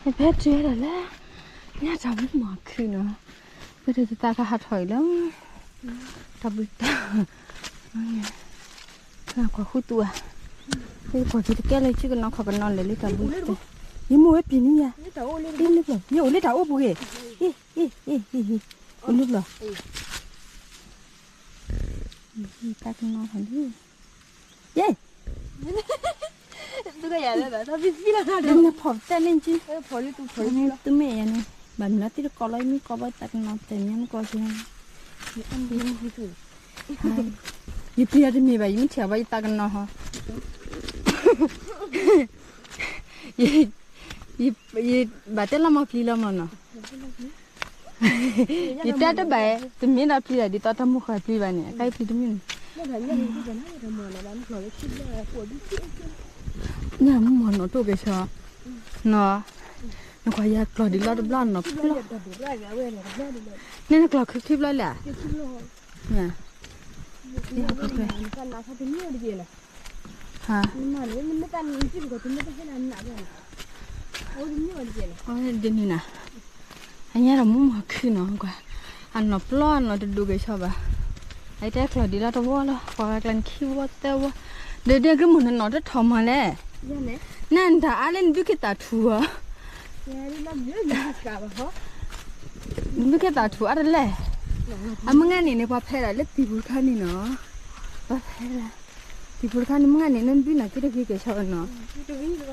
ဖဲတုၤဒၣ်လဲၣ်, ညၣ်တၢ်မူမီၤခုၣ်နီၤ, ဖဲတသးကဟးထီၣ်အံၤလၢ တၢ်ဘုတၢ် ကွၢ်ဃုသူဧါ, ကွၢ်က့ၤတကဲလၢစုကနီၤခီၣ်ကနီၤလဲၣ်လၢတၢ်ဘုတၢ်, ယမိၢ်ဝဲပျံၤန့ၣ်ယၤ, ယအိၣ်လၢတၢ်အိၣ်ပူၤဂ့ၤ, အ့ အ့ အ့ အ့ အ့ အိၣ်လၢပျီ, တၢ်ကနီၤဖးဒ် ယဲ, နဖီၣ်ပတဲလၢနစု, သုမ့ၢ်ယၤန့ၣ် ဘၣ်မနုၤလီၤသံတကိးလီၤ ယမ့ၢ်ကိးဘၣ်ယသးကနီၤတဲာ်ညါမ့ၢ်ကိးက့ၤ, ယပျံၤတမ့ၢ်ဘၣ် ယမ့ၢ်ထံၣ်ဘၣ်ယသးကနီၤဟီ, ယဘၣ်တဲလီၤမီၤပျံၤလီၤမီၤနီၤ ယတဲတဘၣ်, တမ့ၢ်ဒီးပျံၤဒၣ်ဒ်သိးတၢ်မိၢ်ဃၢ်ပျံၤဘၣ်န့ၣ် အကါအံၤပျံၤတမ့ၢ်န့ၣ်, ညၣ်မူမီၤနီၤတိၢ်က့ၤဆီ, နီၤ, နကွၢ်ယၤကျီၢ်ဒ်လီၤတဘျီနီၤဖျီ, န့ၣ်နကျီၢ်ခုခံဘျီလဲၣ်, ဒ်န့ၣ်နၤ, အညါဒီးမူမီၤခုနီၤကွၢ်, အနီၢ်ပျီနီၤတဒိၣ်က့ၤဆီဘၣ်, အတဲကျီၢ်ဒ်လီၤတဝီလီၤ ပှၤဂၤကျါနခံဝီသၢဝီ, ဒီးဒဲကမုၢ်နနီၢ်တထီၣ်မီၤလဲၣ်, နနတၢ်အါလၢနဘုခ့သၣ်ထူၣ်ဧါ, နဘုခ့သၣ်ထူၣ်အါတလဲၣ်, အမုၢ်ဂၤန့ၣ်န့ၣ် ပှၤဖဲဒၣ်လၢသံၣ်ပူၤတခါန့ၣ်နီၤ, ပှၤဖဲဒၣ် သံၣ်ပူၤတခါန့ၣ် မုၢ်ဂၤန့ၣ် နဘုနီၢ်က့တဂ့ၤကဲဆီဘၣ်နီၤ,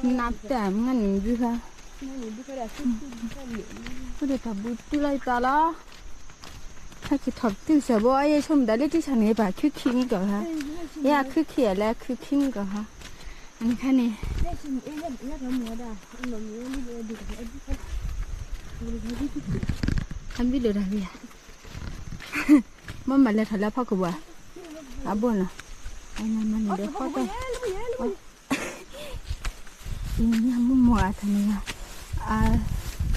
နတဲမုၢ်ဂၤန့ၣ်နဘုခါ, အိၣ်ဒီးတၢ်ဘုတူၢ်လီၤယသးလီၤ, ဟဲက့ၤထီၣ်ပတုၢ်စၢၤဘိ အယဆိကမိၣ်ဒၣ်လၢတၢ်ဆါန့ၣ် ပှၤခုခံမုၢ်ကီၢ်ဧါ, ယဲအခုခံအလဲၤခုခံမုၢ်ကီၢ်ဧါ, အန့ၣ်ခါန့ၣ် ဟဲဘံၣ်လိာ်တၢ်ဂ့ၤဧါ, ဘၣ်မၤလဲၤထီၣ်လၢဖီခိၣ်ပူၤ, အဘိနီၤ, အမၤမၤန့ၣ်ဒီးဖီခိၣ်, ညၣ်မူမီၤအတၢ်န့ၣ်,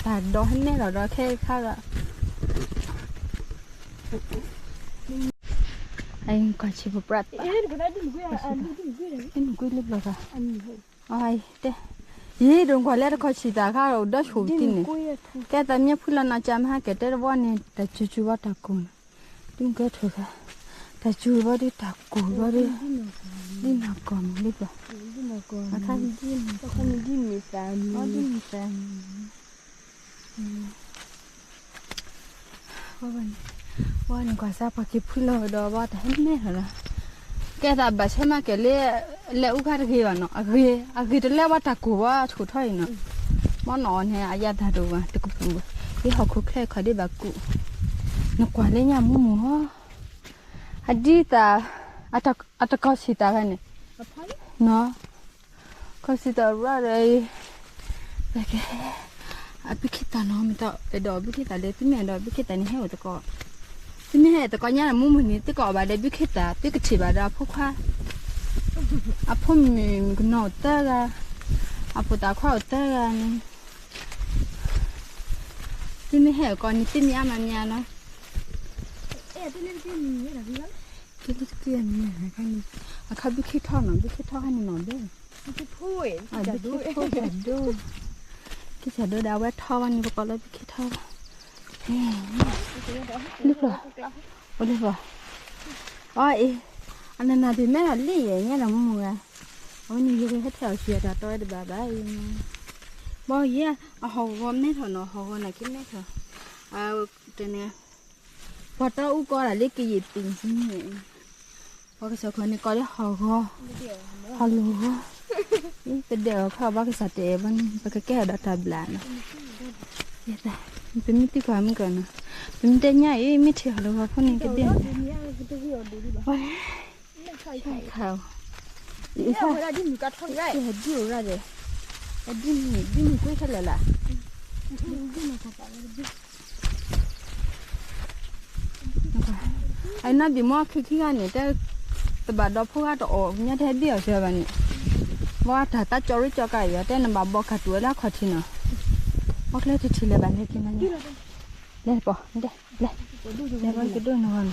တၢ်ဒိးဟဲနဲၣ်လီၤဒီးခဲခါဒီး, အကွၢ်ဆံးပပြးတၢ်, နကွၢ်လၢဘျီၣ်တၢ်, တဲ, ယံၤဒိၣ်ကွၢ်လၢတခီဆံးတၢ်ခါဒီး ဒိၣ်ဆိးတံၢ်န့ၣ်, ကဲသးမ့ၢ်ဖုလီၤနီၢ်ကၠးမဟါကဲတဲတဝီန့ၣ် တၢ်စူၤစူၤဘၣ်တၢ်ကိၢ်န့ၣ်, ဒ်မုၢ်ကဲထိၣ်ခါ, တၢ်စူၤဘၣ်ဒ်တၢ်ကိၢ်ဘၣ်ဒ်, ဒ်နီၢ်ကီၢ်မ့ၢ်လၢဘျီၣ်, အခါဒ်မ့ၢ်သးမံၤ, ဒ်မ့ၢ်သးမံၤ ဝဲန့ၣ်ကွၢ်စၢ်ပှၤက့ၤဖုလီၤဝဲဒီး ဘၣ်တၢ်ဟဲနဲၣ်လီၤလီၤ, ကဲသးဘၣ်ဆၢမးကဲလၢ, လဲၤအူခါတဂ့ၤဘၣ်နီၤ, အဂ့ၤ, အဂ့ၤတလဲဝဲတၢ်ကိၢ်ဝဲဆိးထီၣ်အံၤနီၤ, မ့ၢ်နီၤအီၤန့ၣ် အယၣ်တၢ်တအိၣ်ဘၣ် တကပူၤဘၣ်, ဒ်ဟီၣ်ခိၣ်ချၢခီဒ်ဘၣ်ကူး, နကွၢ်လၢညၣ်မူမူၤဟီ, အဒ်သး, အတကီၢ်ဆံးတၢ်ဂၤန့ၣ်, နီၤ ကီၢ်စံးတရၣ်ဒီး, ပကဟဲ, အဘုခ့သၣ်နီၤ မ့ၢ်တအဲၣ်ဒိးဘုခ့သၣ်ဒီး သုမ့ၢ်အဲၣ်ဒိးဘုခ့သၣ်န့ၣ် ဟဲအိၣ်သကိး, သုမ့ၢ်ဟဲသကိးညါန့ၣ် မူမုၢ်နံၤ သုကအီၣ်ဘၣ်ဒီးဘုခ့သၣ် သုကထံၣ်ဘၣ်ဒီးအဖိခွါ, အဖိမုၣ်ကနီၤအိၣ်သၢဂၤ, အဖိသၣ်ခွါအိၣ်သၢဂၤန့ၣ်, သုမ့ၢ်ဟဲသကိးန့ၣ် သုမ့ၢ်အါမးမ့ၢ်အါလီၤ တက့ၢ်န့ၣ် အခါန့ၣ် အခါဘုခ့ထီၣ်နီၤ ဘုခ့ထီၣ်ခါန့ၣ်နီၤဘဲ, ဘုခ့ဖိတၢ်ဒိ, ဘုခ့တၢ်ဒိဒီး အဝဲထီၣ်ဘၣ်န့ၣ် ပကိးလၢဘုခ့ထီၣ်ဘၣ်, လၢပျီ, အိၣ်လၢပျီ, အီၤအ့ၣ်, အနနၤဒုးမဲထီၣ်လံယဲၢ်ညါဒီးမုၢ်မုၢ်ဂၤ, အဝဲန့ၣ်ယဲၢ်ဟဲထဲအီၤဆံးအတၢ်တီဝဲတဘၣ်ဘၣ်အံၤ, ဘီယဲၢ်, အဟီၣ်ဂီၤမဲထီၣ်နီၤ ဟီၣ်ဂီၤနာ်က့မဲထီၣ်, တန့ၣ် ပှၤတီအူကီးဒၣ်လၢကယံာ်ပံာ်န့ၣ်, ပှၤကစၢ်ခီန့ၣ်ကီးလၢဟီၣ်ဂီၤ, ဟီၣ်လိၣ်ဂီၤ, ပဒဲးအီၤခီဘၣ်ကစၢ်တအဲၣ်ဘၣ်န့ၣ် ပကကဲထီၣ်ဒီးတၢ်ဘျးနီၤ, ပမ့ၢ်သံကွၢ်မုၢ်ကီးနီၤ, ပမ့ၢ်တဲညါအံၤ မ့ၢ်ထံၣ်ဟီၣ်လိၣ်ဂီၤဖိန့ၣ်ကဒဲးန့ၣ်, ဝဲန့ၣ် ခါ, ဒ်အိၣ်ရၣ်ဒီး, ဒ်မုၢ်ကွ့ခဲလၢာ်လၢ, အနီၢ်ဘံၣ်မီၢ်ခံခံဂၤန့ၣ် တဲ, တဘၣ်ဒီးဖိဂၤတအိၣ် ညါတဟဲဘံၣ်အီၤစၢၤဘၣ်န့ၣ်, ဘၣ်တၢ်သးကၠီရ့ကၠီကါအံၤ တဲနဘၣ်ဘီၣ်ကၢ်တူာ်ဝဲလၢအခီၣ်ထံးနီၤ, ဘီကျဲတထံၣ်လၢၤဘၣ်လဲၤက့ၤနၤ, လဲၤပီၤ, လဲၤ, လဲၤဘီကဒိၣ်နဂီၢ်န့ၣ်,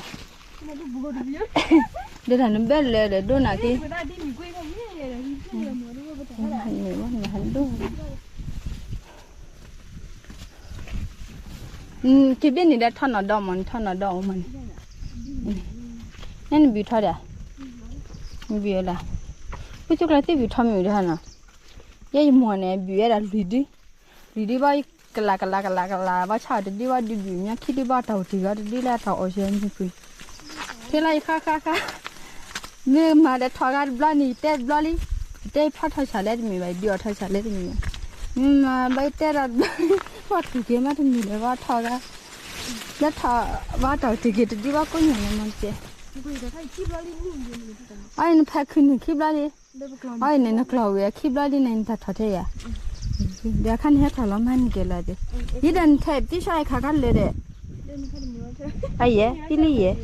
ဒီးတၢ်နဘဲလဲၤဒီးဒိၣ်နၤက့ၤ, န့ၣ်ဘီနဘၣ်ဟဲဒိၣ် က့ၤဘ့ၣ်န့ၣ်ဒီးထီၣ်နီၢ်ဒီမး နထီၣ်နီၢ်ဒီအီၤမးန့ၣ်, နဲနဘုးထီၣ်ဒီး, နဘုးလၢ, ပှၤသူကျါသ့ၣ်ဘုးထီၣ်မုာ်ဒီးနီၤ, ယဲယမိၢ်န့ၣ် ဘုးဝဲဒၣ်လွံၢ်ဒု, လွံၢ်ဒုဘၣ် ကလးကလးကလးကလး ဘၣ်ဆၣ်အီၤတဒုဘၣ်ဒုဘုး မ့ၢ်ခံဒုဘၣ်တၢ်အိၣ်တ့ၢ်ဂီၤတဒုလၢအတၢ်အီၣ်ဆၢမုၢ်ပှ့ၤ, ထဲလၢယဃါဃါဃါ မ့ၢ်မၤဒီးထီၣ်ဂၤတဘျီန့ၣ် ယတဲတဘျီလံ, ယတဲယဖီၣ်ထီၣ်ဆၣ်လဲတမ့ၢ်ဘၣ် ယဒုးအီၣ်ထီၣ်ဆၣ်လဲတမ့ၢ်ဘၣ်, မ့ၢ်မၤဘၣ်ယတဲဒီးတဘျီလံ, ပှၤတူၢ်က့ၤမးတမ့ၢ်လၢၤဘၣ်ထီၣ်ဂၤ, လၢထီၣ်ဘၣ်တၢ်အိၣ်တ့ၢ်က့ၤတဒုဘၣ်ကိးညါလၢမ့ၢ်ကဲ, အအံၤနဖဲခုနူာ်ခံဘျီလံ, အအံၤန့ၣ်နကျီၢ်ဝံၤခံဘျီလံန့ၣ် နတၢ်ထီၣ်ထဲယၤ, ဒီးခါန့ၣ်ဟဲထီၣ်လီၤမးန့ၣ်ကဲလီၤဒ်, ယံၤဒီးနထဲပတံၢ်ဆါယခါခါလၢာ်ဒီး, အယဲၢ် ဟံလံယဲၢ်,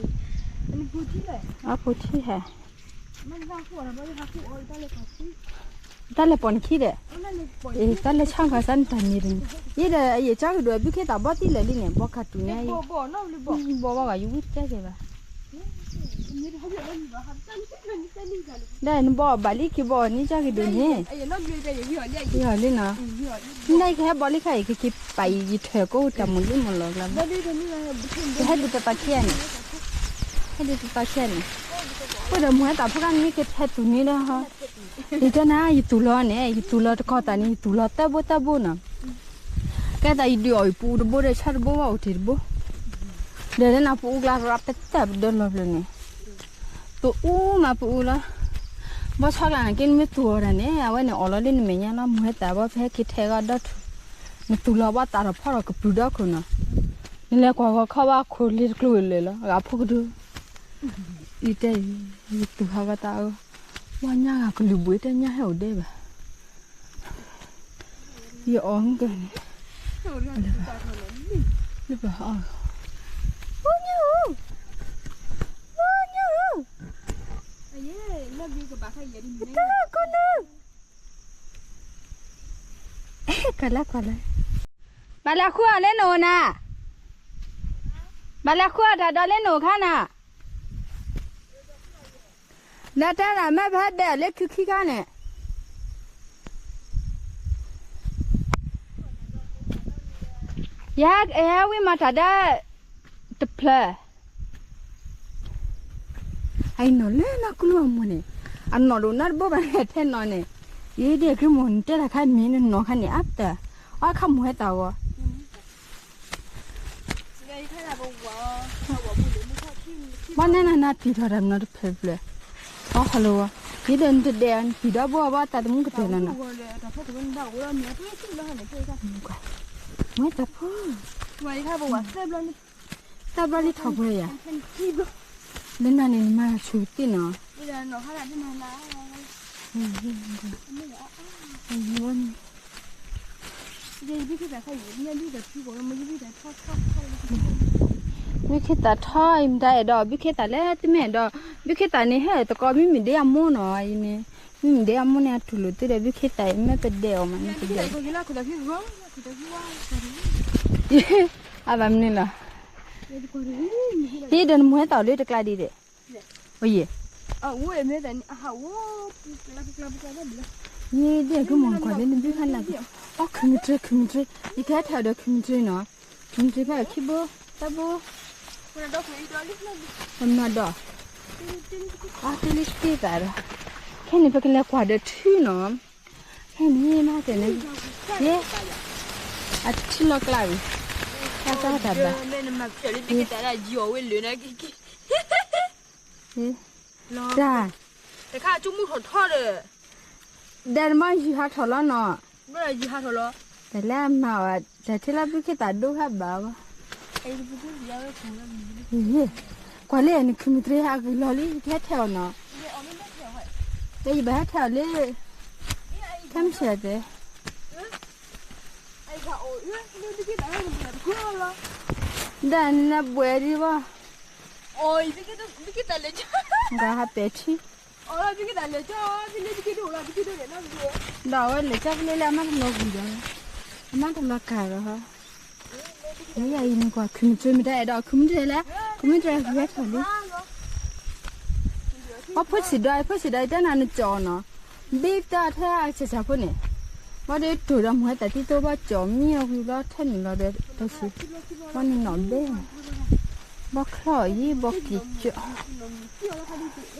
အဖိထံဟဲ တၢ်လဲၤပိာ်နခံဒီး, တၢ်လဲၤဆါခါစၢ်နတၢ်မံၤတန့ၣ်, ယံၤဒီးအယဲၢ်ကၠီကဒိၣ်ဘုခ့သးဘီၣ်သံလၢာ်လံန့ၣ် ဘီခါတူာ်ညါအံၤ, ဘီဘၣ်ဂၤယဝံၣ်တဲကဲဘၣ်, ဒီးနဘီၣ်ဘၣ်လံက့ၤဘီၣ်န့ၣ်ကၠီကဒိၣ်န့ၣ်, ယဟီၣ်လံနီၤ, နကဟဲဘီၣ်လံခါအံၤ ကက့ၤပာ်အံၤ ယထၢၣ်ကိးတၢ်မုၢ်လံမုၢ်လီၤကျါဘၣ်, ကဟဲဒုးတသးခံဂၤန့ၣ်, ဟဲဒုးတသးခံဂၤန့ၣ်, အိၣ်ဒီးမုၢ်ဟဲသးဖိခါန့ၣ် ကဟဲသူၣ်န့ၢ်ဒီးဟီ, ယတဲနၤ ယသူၣ်လီၤန့ၣ် ယသူၣ်လီၤတကီၢ်သးန့ၣ် ယသူၣ်လီၤသၢဘိသၢဘိနီၤ, ကဲသးယဒုးအီၣ်ယပူၤတဘိဒီး ဆၣ်တဘိဘၣ်အိၣ်တ့ၢ်တဘိ, ဒီးလၢနပူၤအူကျါရၤပသၣ်ပဒၢလီၤပျၢၤန့ၣ်, သူၣ်အူမးပူၤအူလီၤ, ဘီၣ်ဆၣ်ကျါန့ၣ် က့နမ့ၢ်သူၣ်အီၤဒၣ်န့ၣ် အဝဲန့ၣ်အီၣ်လီၤလၢနမဲာ်ညါလီၤ မုၢ်ဟဲသးဘီၣ်ဖဲဟဲက့ၤထဲဂီၢ်ဒီထူၣ်, နသူၣ်လီၤဘၣ်သးထီၣ်ဖီၣ်ထီၣ်ကပြုၢ်ဒီခိၣ်နီၤ, နလဲၤကွၢ်ဂီၤခီဘၣ်ခိၣ်လ့ၤတကျိၤလၢာ်လီၤ အဂၤဖိကဒု ယတဲ, ယသူၣ်ဟးဂီၤသးအၢ, ဝဲညါဂၤကလုၢ်ဘှံးတဲညါဟဲအိၣ်ဒဲးဘၣ်, ယအီၣ်ကၢန့ၣ်, လၢပှၤအီၣ်, အိညၣ်, အိညၣ်, ကတၢၢ်ကိၢ်နုာ်, ကလၢကွၢ်လၢ, ဘၣ်လဲၤဃုအီၤလၢနအိၣ်နၤ, ဘၣ်လဲၤဃုအီၤတၢ်ဒီးလၢနအိၣ်ခါနၤ ဒီးတဲဒၣ်မ့ၢ်ပဟဲဘဲအီၤလၢခုခံခါန့ၣ်, ယဟဲဝံမၤတၢ်ဒီးတဖျၢၣ်, အနီၢ်လၢနီၢ်ကလူအမိၢ်န့ၣ်, အနီၢ်ဒိၣ်နီတဘိဘၣ်န့ၣ်ထဲနီၢ်န့ၣ်, ယဒဲကမီၤနတဲတၢ်ခါမ့ၢ်နနီၢ်ခါန့ၣ်အါတၢ်, အီခါမိၢ်ဟဲသးဂီၤ ဘၣ်နဲနၤနၤပံာ်ထီၣ်တၢ်မနီတဖျၢၣ်ဖျၢၣ်, အီဟီလီၤဝဲ, ယဒီးနတဒဲးနပံာ်ဒီဘိဘၣ်သးသမူကတၢၢ်လီၤနီၤ, မ့ၢ်တၢ်ဖိ, သၢဘျီလံထီၣ်ပှဲၤယၤ, လၢနၤန့ၣ်နမၤဆူၣ်သ့ၣ်နီၤ, ဘုခ့သးထီအံၤမတၤအဲၣ်ဒီး ဘုခ့သးလၢတမ့ၢ်အဲၣ်ဒီး ဘုခ့သးလၢတမ့ၢ်ဒီး ဘုခ့သးန့ၣ်ဟဲသကိးမ့မ့ၢ်ဒ်အမိၢ်နီၤအံၤန့ၣ်, မ့မ့ၢ်ဒ်အမိၢ်န့ၣ် အတူၢ်လိာ်သုဒီး ဘုခ့သးအံၤမ့ၢ်ပဒဲးအီၤမးန့ၣ်ပဒဲး, အဘၣ်မနုၤလီၤ, ဟ့ၣ်ဒီးနမိၢ်ဟဲသးလၢတကျါဒ်ဒီး, အိၣ်ယဲၢ် ယဒဲကမီၤကွၢ်လၢနဘုခါလၢ်, အီ ခုမုၢ်တြဲ ခုမုၢ်တြဲ, ယကဟဲထီၣ်ဒီးခုမုၢ်တြဲနီၤ, ခုမုၢ်တြဲဖဲအခံဘိ, တၢ်ဘိ, ပမၤဒီး, အီ တ့လံတ့သးဒီး, ခဲန့ၣ် ပကလဲၤကွၢ်ဒီးထုနီၤ, ခဲန့ၣ်မးတဲန့ၣ်, ယဲ, အထံလီၤကျါဝံၤ, တၢ်တၢ်ဘၣ်, တၢ် တၢ်မ့ၢ်ယဟးထီၣ်လီၤနီၤ, တၢ်လၢအမၤအီၤ တၢ်ထဲလၢဘုခ့သးဒိဟဲဘၣ်ဘၣ်, ကွၢ်လၢနခုမုၢ်တြဲဟးဂ့ၤလီၤလံ ယကဟဲထဲအီၤနီၤ, လၢယဘၣ်ဟဲထဲအီၤလၢ, ခဲမုၢ်ဆ့ၣ်တဲ ဒၣ်နဘှဲးဒံးဘၣ်, ဂၤဟးပဲာ်ထံ, ဒီးအဝဲလဲၤကၠီဖဲလဲၣ် လဲၤကၠီဖဲလဲၣ်လၢအမါတလီၤဂုၤဒီး, အမါတလီၤကၢ်ဒီး, မ့ၢ်ယၤအံၤန့ၣ်ကွၢ် ခုမုၢ်တြဲမ့ၢ်တၢ်အဲၣ်ဒီး ခုမုၢ်တြဲလဲၣ်, ခုမုၢ်တြဲဂုၤဟဲထီၣ်လံ, အဖိဆံးဒီး အဖိဆံးဒီး ယတဲနၤနကၠီနီၤ, ဘံၣ်တၢ်ထဲအကစၢ်ဖိန့ၣ် ဘၣ်ဒီးတိၢ်ဒီးမုၢ်ဟဲတၢ်တံၢ်သိဘၣ်ကၠီၣ်မံအီၤဝံၤလီၤ ထၢနုာ်လီၤဒီးတၢ်ဆံး, ဘၣ်န့ၣ်နီၣ်ဘဲ, ဘၣ်ချီၣ်အံၤ ဘၣ်က့ၤကၠီၣ်,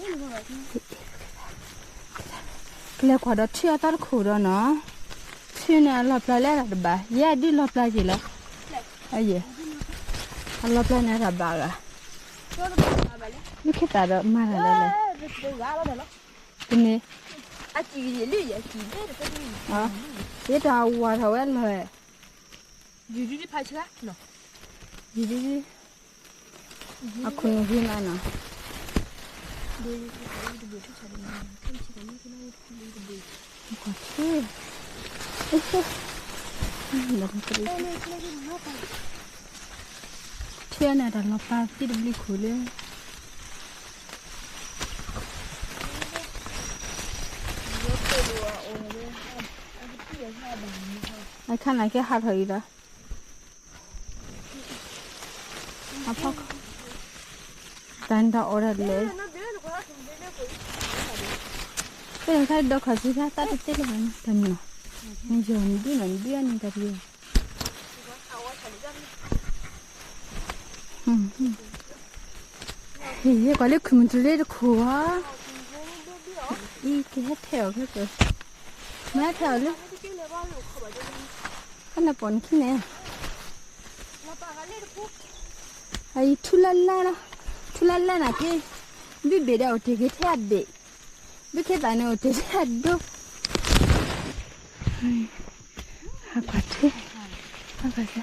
ကလဲၤကွၢ်ဒီးထံအသီတခိၣ်ဒီးနီၤ, ထံန့ၣ်အလီၤပျၢၤလၢတၢ်တဘၣ် ယဲဒုးလီၤပျၢၤက့ၤလီၤ, အယဲၢ်, အလီၤပျၢၤန့ၣ်တၢ်ဘၣ်ဂၤ, မ့ၢ်ခဲသးဒီးမၤတၢ်လီၤလဲၣ်, တန့ၣ် ယတၢ်ဝၤထီၣ်ဝဲလီၤ, ယဒုး, အခိၣ်နူာ်ဂ့ၤမးနီၤ, ကွၢ်ထံ, ထံန့ၣ်တၢ်လီၤပျၢၤသ့ၣ်တဘျုးခိၣ်လၢ အခါန့ၣ်ကဲဟးထီၣ်အံၤဒီး, အဖီခိၣ်, တၢ်န့ၣ်တၢ်အီၣ်တၢ်လဲၣ်, တၢ်န့ၣ်ခါဒီးခီၣ်ဆံခါသးတသ့လၢၤဘၣ်န့ၣ် တၢ်မနုၤ, နယီၢ်နဒုးနီၢ်နဒုးအန့ၣ်တၢ်တဂ့ၤ ဟ့ၣ် ယကွၢ်လၢခုၣ်မုၢ်တြီၤလၢတခိၣ်ဧါ, အံၤကဟဲထဲးအီၤခဲကၢၢ်, မ့ၢ်ထဲးအီၤလၢ, ခါန့ၣ်ပိာ်နခံန့ၣ်, အံၤထူလၢ်လၢ်လီၤ, ထူလၢ်လၢ်နာ်က့, ဘုဘ့ၣ်ဒီးအိၣ်တ့ၢ်က့ၤထဲအဘ့ၣ်, ဘုခ့သၣ်န့ၣ်အိၣ်တ့ၢ်ထဲအဒိ, ဟးကွၢ်ထဲ, ဟးကွၢ်ထဲ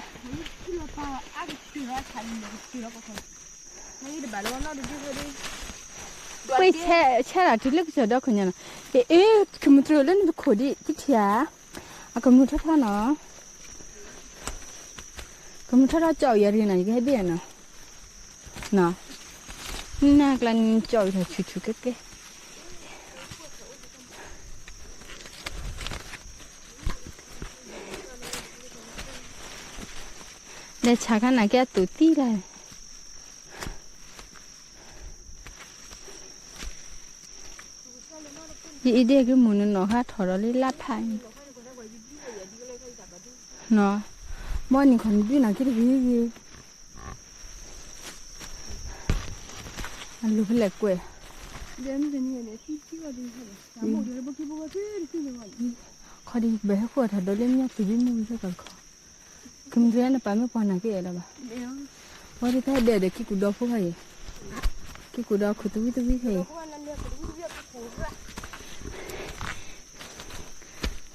ပှၤဆဲးဆဲးလီၤတုၤလၢကစီၣ်ဒီခိၣ်ညါနီၤ, အ့ ခုၣ်မုၢ်တြီၤလၢနတခိၣ်ဒံး တထံၣ်ဧါ, အကမုၢ်ထီၣ်ထီၣ်နီၤ, ကမုၢ်ထီၣ်ထီၣ်ကၠီၣ်အံၤအရ့နီၤ ယကဟဲဒ့ၣ်နီၤ, နၢ်ကျါန့ၣ်ကၠီၣ်အံၤထီၣ်ဆူၣ်ဆူၣ်ကဲကဲ လဲၤဆးခါနာ်က့အတူၢ်သံလၢ်, ယအံၤဒ့ၣ်ကမုၢ်နနီၢ်ဟးထီၣ်ဒီးလၢလါဖးအံၤ, ဘီနံၣ်ခီၣ်နဒုးနာ်က့တဂ့ၤဂ့ၤ, အလိၤဖဲလဲၣ်ကွဲး, ခီဒံးဘၣ်ဟဲဃီအထီၣ်ဒီးလၢမ့ၢ်သုးဘံမုၢ်ဂံၤခဲကီၢ်တခီ, ကမုၢ်တြီၤနပာ်မ့ၢ်ပှၤနာ်က့အဲၣ်လီၤဘၣ်, ပှၤဒ်ဖဲဒဲးဒီးကံၢ်ကူၣ်ဒီဖိခါအံၤ, ကံၢ်ကူၣ်ဒီခိၣ်သဝံသဝံခါအံၤ,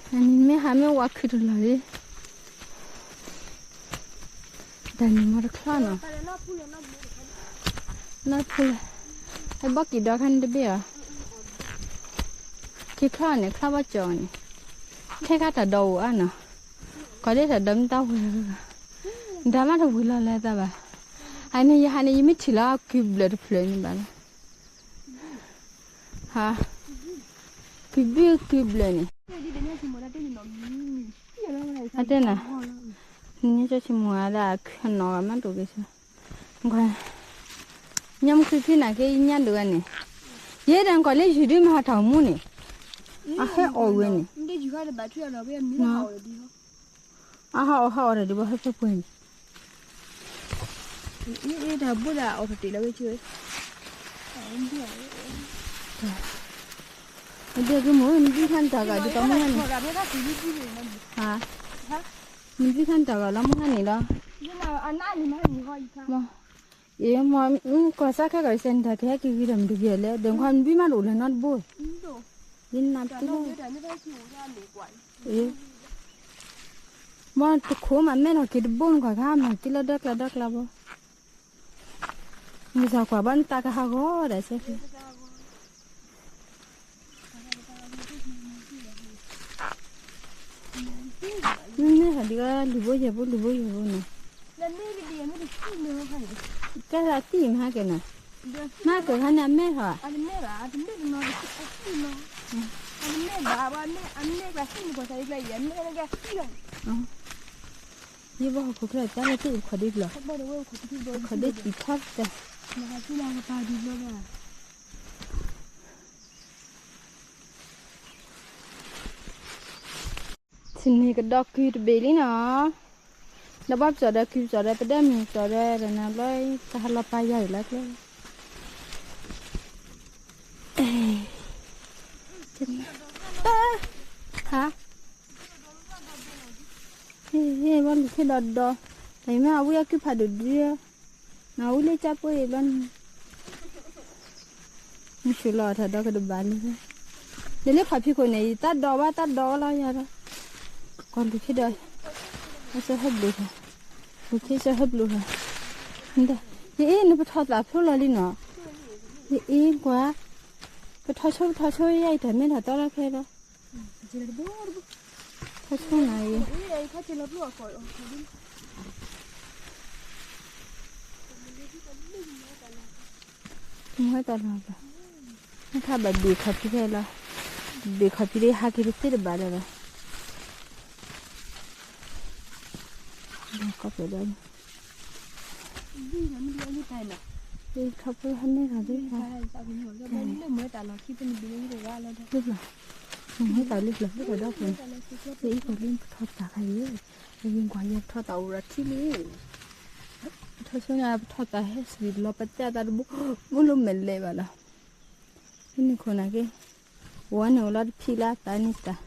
အနံၤမ့ၢ်ဟးမ့ၢ်ဝါခုၣ်တလီၢ်လံ, တၢ်နံၤမီတချီနီၤ, နီၢ်ဖူ, အဘီက့ၤဒီးခါန့ၣ်တဘ့ၣ်ဧါ, က့ၤချီန့ၣ် ချီဘီကၠီၣ်န့ၣ်, ထဲခါတၢ်ဒိးအိၣ်အါနီၤ, ကီးလၢတၢ်ဒိးမ့ၢ်တၢ်ဝဲ, ဒၣ်မးတဝံၤလီၤလၢသးဘၣ်, အန့ၣ်ယဟးန့ၣ် ယမ့ၢ်ထံၣ်လီၤကုဘျၢၣ်တဖျၢၣ်န့ၣ်ဘၣ်လီၤ, ဟါ, ကုဘျၢၣ်ကုဘျၢၣ်န့ၣ်, အတဲနၤ, နကၠီဆံမိၣ်အါဒၣ်ခနီၣ်ဂၤမးဒိၣ်က့ၤဆၢ, ညီမုၢ်ခုဖံန့ၣ်က့ ယညါဒိၣ်ဂၤန့ၣ်, ယဲဒၣ်ကီးလၢယုၢ်ဒုမ့ၢ်ဟးထီၣ်မူန့ၣ်, အဟဲအီၣ်ဝဲန့ၣ်, အဟးအီၣ်ဟးအီၣ်တၢ်ဒုးဘၣ်ဟဲဖဲပှဲၤန့ၣ်, အတၢ်ဘိဒၣ်အီၣ်တ့ၢ်လီၤဝဲကၠိ, အဒဲကမ့ၢ်နဒုခါနတၢ်ဂၤဒ်သိးမုၢ်ဂၤန့ၣ်, နဒုခါနတၢ်ဂၤလီၤမုၢ်ဂၤန့ၣ်လီၤ, အ့ မ့ၢ်ကွၢ်စၢ်ခဲကီးစဲးနတၢ်ကဟဲက့ၤဂ့ၤဒီးမတဂ့ၤလဲၣ် ဒီးခွါနဘံမးတအိၣ်လၢၤနီတဘိ, ယနၢ်ပၢၢ်လီၤ, အ့ မ့ၢ်တခိၣ်မးမဲထီၣ်က့ၤတဘိနကွၢ်ခါ မၤက့ၤလီၤဒီကျါဒီကျါဘီ, မုၢ်ဆါကွၢ်ဘီနတၢ်ကဟးဂီၤဒီးစဲး မ့ၢ်ဟဲဒ်လံာ်ဘိယဲၢ်ဘိ လံာ်ဘိယဲၢ်ဘိန့ၣ်, ကဲသးသံမဟါက့ၤနၤ, မဟါက့ၤခါန့ၣ်အမဲထီၣ်, ယဘၣ်ဟီၣ်ခိၣ်ချၢတၢ်လၢတၢ်ခီဒံလီၤ, ခီဒံတံာ်ထီၣ်တၢ် မဟါက့ၤလီၤကပၤဒံးဘျီဘၣ်. န့ၣ်ကဒီးကုတဘ့ၣ်လံနီၤ, ဒီးဘၣ်ပစီၣ်ဒီးကုပစီၣ်ဒီးပဒဲမုၢ်ပစီၣ်ဒီးတနၤဘျီ, တၢ်ဟးလီၤပာ်ယၤဒ်လဲၣ်ကျဲ, ဟါ, ဘၣ်လူၤခ့ဒီးဒီး, တၢ်အံၤမ့ၢ်အဝံအကုဖးဒိၣ်ဒု, နဝံလၢကၠၢ်ပှ့ၤအံၤဘျီန့ၣ် မုၢ်ဆူၣ်လီၤတၢ်ဒီကဒဘၣ်လံ, ဒ်လၢခီၣ်ဖံးခိၣ်န့ၣ် ယတၢ်ဒီးဘၣ်တၢ်ဒီးလီၤယၤဒီး, ကီၢ်လူၤခ့ဒီး, အစၢဟဲဘျုး, လူၤခ့စၢဟဲဘျုးလီၤ, ယအ့ၣ်နပထီၣ်သးဖျိလီၤလံနီၤ, ယအ့ၣ်ကွၢ်, ပထီၣ်ဆိပထီၣ်ဆိယဲအံၤတၢ်မ့ၢ်တၢ်တီလီၤခဲဒီး, ထီၣ်ဆိနၤအံၤ မ့ၢ်တၢ်လီၤဘၣ်, နခါဘၣ်ဘ့ၣ်ခီၣ်ဖံးခဲလီၤ, ဘ့ၣ်ခီၣ်ဖံးလၢဟးက့ၤတသ့တဘၣ်လၢၤဘၣ်, ကီၢ်ပှဲၤဒီး, ထီၣ်ဖိဟဲမ့ၢ်ဂၤဒ်, လၢလၢမ့ၢ်တၢ်လီၤခံပနဘ့ၣ်လၢယတဂၤလီၤဒီး, မ့ၢ်တၢ်လၢလီၤလၢပဒီပုၢ်, လၢအံၤကီၢ်လံပထီၣ်သးခါအံၤ, ယကွၢ်ယဲပထီၣ်သးအိၣ်ဒီးထံလံ ပထီၣ်ဆိညါ ပထီၣ်သးဟဲစံၣ်လီၤပသဲအသးတဘိ, မ့ၢ်လၢမဲာ်လဲၤဘၣ်လီၤ, ဖဲန့ၣ်ခိၣ်နၤက့, ဝဲန့ၣ်အိၣ်လီၤတဖံးလၢအသးန့ၣ်တၢ်,